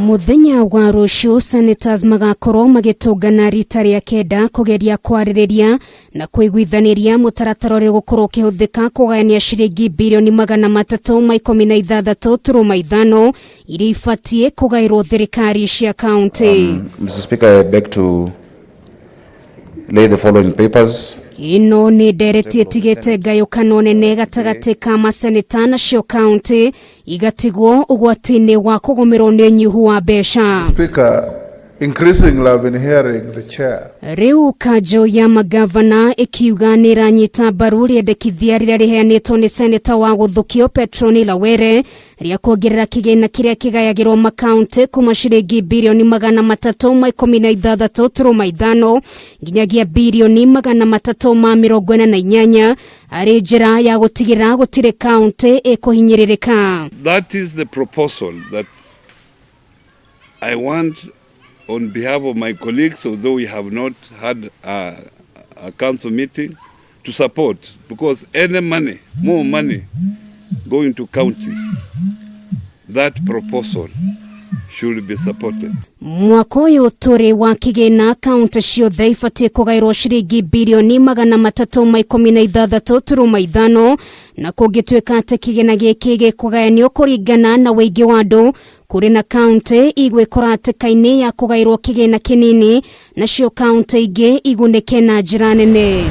Mũthenya wa rũciũ senators magakorwo magĩtũngana rita rĩa kenda kũgeria kwarĩrĩria na kũiguithanĩria mũtaratara ũrĩa ũgũkorwo ũkĩhũthĩka kũgayania ciringi birioni 316.5 iria ibatiĩ kũgaĩrwo thirikari cia kaunti. Mr. Speaker, I beg to lay the following papers. Ĩno nĩ ndereti ĩtigĩte ngayũkano nene gatagatĩ ka maseneta nacio kaunti igatigwo ũgwati-inĩ wa kũgũmĩrwo nĩ ũnyihu wa mbeca. Speaker, increasingly I've been hearing the chair Rĩu kanjũ ya magavana ĩkiuga nĩ ĩranyita mbaru rĩendekithia rĩrĩa rĩheanĩtwo nĩ seneta wa gũthũkio Petronila Were rĩa kuongerera kĩgĩna kĩrĩa kĩgayagĩrwo makaunti kuma ciringi birioni 316.5 nginyagia birioni 348 arĩ njĩra ya gũtigĩrĩra gũtirĩ kaunti ĩkũhinyĩrĩrĩka. That is the proposal that I want on behalf of my colleagues, although we have not had a council meeting, to support, because any money, more money going to counties, that proposal should be supported. Mwaka ũyũ tũrĩ wa kĩgĩna kaunti ciothe ibatiĩ kũgaĩrwo ciringi birioni 316.5 na kũngĩtuĩka atĩ kĩgĩna gĩkĩ gĩkũgayanio kũringana na ũingĩ wa andũ kũrĩ na kaunti igwĩkora hatĩka-inĩ ya kũgaĩrwo kĩgĩna kĩnini nacio kaunti ingĩ igunĩke na njĩra nene.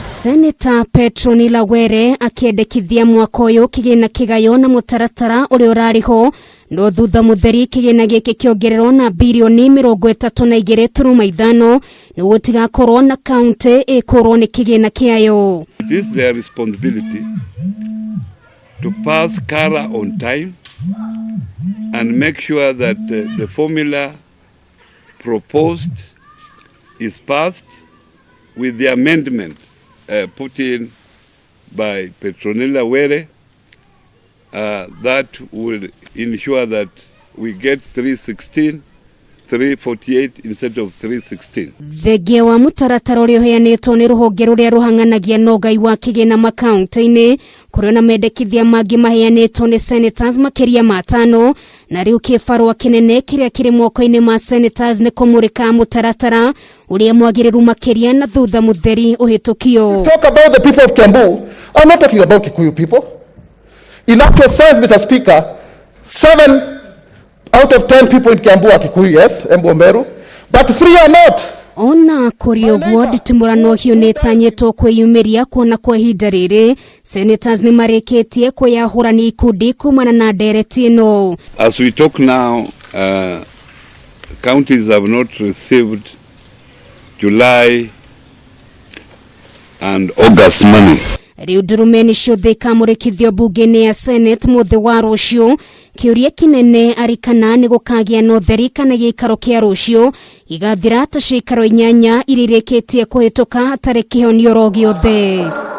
Seneta Petronila Were akĩendekithia mwaka ũyũ kĩgĩna kĩgayo na mũtaratara ũrĩa ũrarĩ ho no thutha mũtheri kĩgĩna gĩkĩ kĩongererwo na birioni 32.5 nĩguo gũtigakorwo na kaunti ĩkũrwo nĩ kĩgĩna kĩayo. It is their responsibility to pass CARA on time and make sure that the formula proposed is passed with the amendment put in by Petronila Were that will ensure that we get 316, 348 instead of 316. Thengia wa mũtaratara ũrĩa ũheanĩtwo nĩ rũhonge rũrĩa rũhang'anagia na ũgai wa kĩgĩna makaunti-inĩ kũrĩ na mendekithia mangĩ maheanĩtwo nĩ senators makĩria ma 5 na rĩu kĩbarũa kĩnene kĩrĩa kĩrĩ moko-inĩ ma senators nĩ kũmũrĩka mũtaratara ũrĩa mwagĩrĩru makĩria na thutha mũtheri ũhĩtũkio. Talk about the people of Kiambu. I'm not talking about Kikuyu people. In actual sense, Mr. Speaker, 7 out of 10 people in Kiambu are Kikuyu, yes, Embu Meru, but 3 are not. Ona kũrĩ ũguo nditimũrano hiũ nĩ ĩtanyĩtwo kwĩyumĩria kuona kwa ihinda rĩrĩ senators nĩ marĩkĩtie kwĩyahũrania ikundi kumana na ndereti ĩno. As we talk now, counties have not received July and August money. Rĩu ndurumeni ciothe ikamũrĩkithio mbunge-inĩ ya Senate mũthĩ wa rũciũ kĩũria kĩnene arĩ kana nĩ gũkagĩa na ũtheri kana gĩikaro kĩa rũciũ igathira ta ciikaro 8 iria irĩkĩtie kũhĩtũka hatarĩ kĩhonio oro gĩothe.